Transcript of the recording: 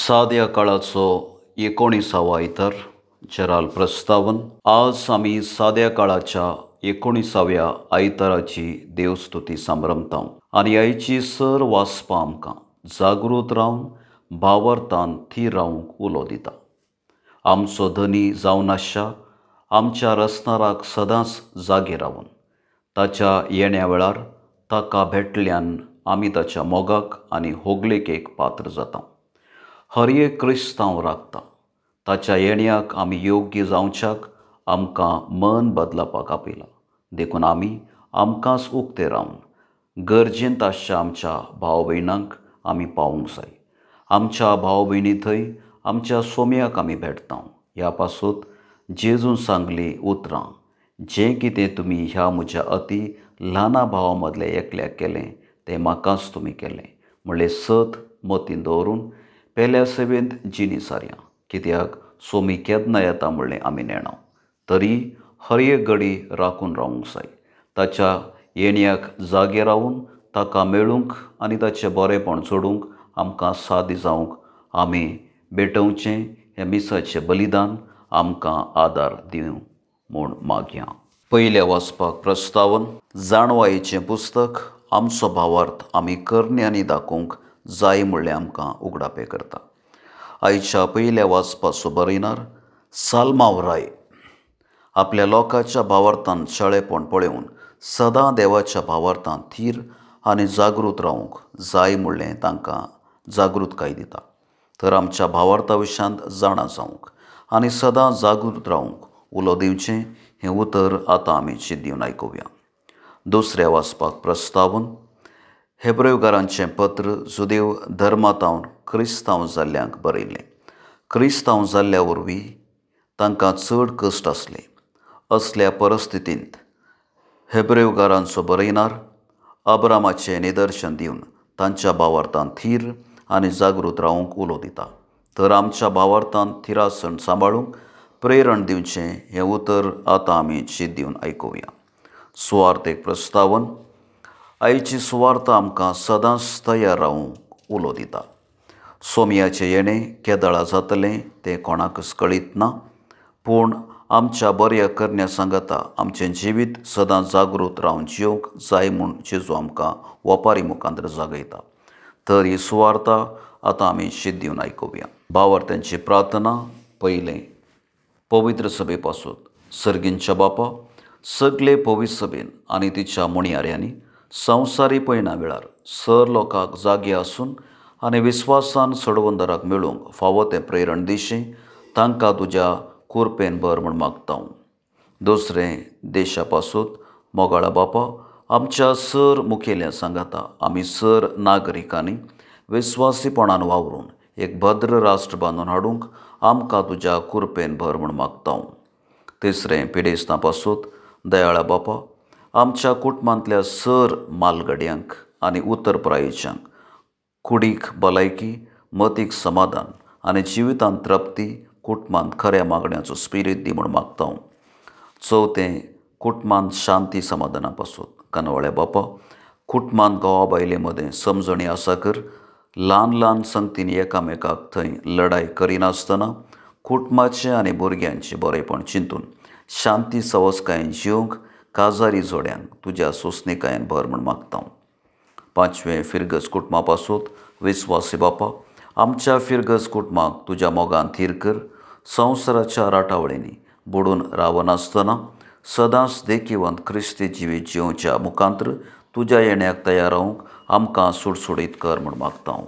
साद्या काळाचो 19वो आयतार जेराल प्रस्तावन. आज आमी साद्या काळाच्या 19व्या आयताराची देवस्तुती संभ्रमता आनी आयची सर वाचपा आमकां जागृत रावन भावार्थान थीर रावंक उलो दिता. आमचो धनी जावन आसच्या आमच्या रसनाराक सदांच जागे रावन ताच्या येण्या वेळार ताका भेटल्यान आमी ताच्या मोगाक आनी होगलेकेक पात्र जाता. हर एक क्रिस्तांव राखता ताच्या येण्याक आमी योग्य जावच्याक आमकां मन बदलपाक आपयला. देखून आमी आमकांच उक्ते रावन गरजेंत आसच्या आमच्या भाव भयणांक आमी पावूंक जाय. आमच्या भाव भयणी थंय आमच्या सोम्याक आमी भेटता. ह्या पासत जेजून सांगली उतरां, जें कितें तुमी ह्या म्हज्या अती ल्हाना भावा मदल्या एकल्याक केलें तें म्हाकाच तुमी केलें म्हणलें सत मतीन दवरून पेल्या सेवेंत जिणी सारया. कित्याक सोमी केन्ना येता म्हणलें आमी नेणा. तरी हर एक घडी राखून रावूंक जाय. ताच्या येण्याक जागे रावून ताका मेळूंक आनी ताचें बरेंपण जोडूंक आमकां सादी जावंक आमी भेटोवचें हें मिसाचें बलिदान आमकां आदार दिवं म्हूण मागया. पयल्या वाचपाक प्रस्तावन. जाणवायेचें पुस्तक आमचो भावार्थ आमी करण्यांनी दाखोवंक जाय म्हणलें आमकां उगडापें करता. आयच्या पयल्या वाचपाचो बरयणार साल्मांव राय आपल्या लोकांच्या भावार्थान शेळेपण पळोवन सदां देवाच्या भावार्थान थीर आनी जागृत रावंक जाय म्हणलें तांकां जागृतकाय दिता. तर आमच्या भावार्था विशयांत जाणा जावंक आनी सदां जागृत रावंक उलो दिवचें हें उतर आतां आमी चिंत दिवन आयकुया. दुसऱ्या वाचपाक प्रस्तावन. हेब्रेवकारांचें पत्र जुदेव धर्मांतावन क्रिस्तांव जाल्ल्यांक बरयलें. क्रिस्तांव जाल्ल्या वरवीं तांकां चड कश्ट आसले. असल्या परिस्थितींत हेब्रेवकारांचो बरयणार अब्रामाचें निदर्शन दिवन तांच्या भावार्थान थीर आनी जागृत रावंक उलो दिता. तर आमच्या भावार्थान थिरासण सांबाळूंक प्रेरण दिवचें हें उतर आतां आमी चिंत दिवन आयकुया. सुवार्थेक प्रस्तावन. आयची सुवार्थ आमकां सदांच तयार रावंक उलो दिता. सोमयाचें येणें केदळा जातलें तें कोणाकच कळीत ना, पूण आमच्या बऱ्या करण्या सांगाता आमचें जिवीत सदां जागृत रावन जिवंक जाय म्हूण जेजू आमकां वपारी मुखांतर जागयता. तर ही सुवार्ता आतां आमी शीत दिवन आयकुया. भावार्थ्यांची प्रार्थना. पयलें, पवित्र सभे पासून. सर्गींच्या बापा, सगळे पवित्र सभेन आनी तिच्या मुणयाऱ्यांनी संवसारी पयणा वेळार सर लोकांक जागे आसून आनी विस्वासान सडवंदराक मेळूंक फावो तें प्रेरण दिशें तांकां तुज्या कुरपेन भर म्हूण मागता. दुसरें, देशा पासून. मोगाळा बापा, आमच्या सर मुखेल्या सांगाता आमी सर नागरिकांनी विस्वासीपणान वावरून एक भद्र राष्ट्र बांदून हाडूंक आमकां तुज्या कुरपेन भर म्हूण मागता. तिसरें, पिडेस्तां पासून. दयाळा बापा, आमच्या कुटुंबांतल्या सर मालगड्यांक आनी उत्तर प्रायेच्यांक कुडीक भलायकी, मतीक समाधान आनी जिवितांत तृप्ती, कुटुंबांत खऱ्या मागण्याचो स्पिरीत दी म्हूण मागता. चवथें, कुटुंबांत शांती समाधाना पासून. कानवाळ्या बापा, कुटुंबांत घोवा बायले मदें समजणी आसा कर. ल्हान ल्हान संगतीन एकामेकाक थंय लडाय करिनासतना कुटुंबाचें आनी भुरग्यांचें बरेंपण चिंतून शांती सवसकायेन जिवंक काजारी जोड्यांक तुज्या सोंसणीकायेन भर म्हूण मागता. पांचवें, फिरगज कुटुंबा पासून. विस्वासी बापा, आमच्या फिरगज कुटुंबाक तुज्या मोगान थीर कर. संवसाराच्या राटावळींनी बुडून रावनासतना सदांच देखीवंत क्रिस्ती जिवीत जिवच्या मुखांतर तुज्या येण्याक तयार रावंक आमकां सुडसुडीत कर म्हूण मागता.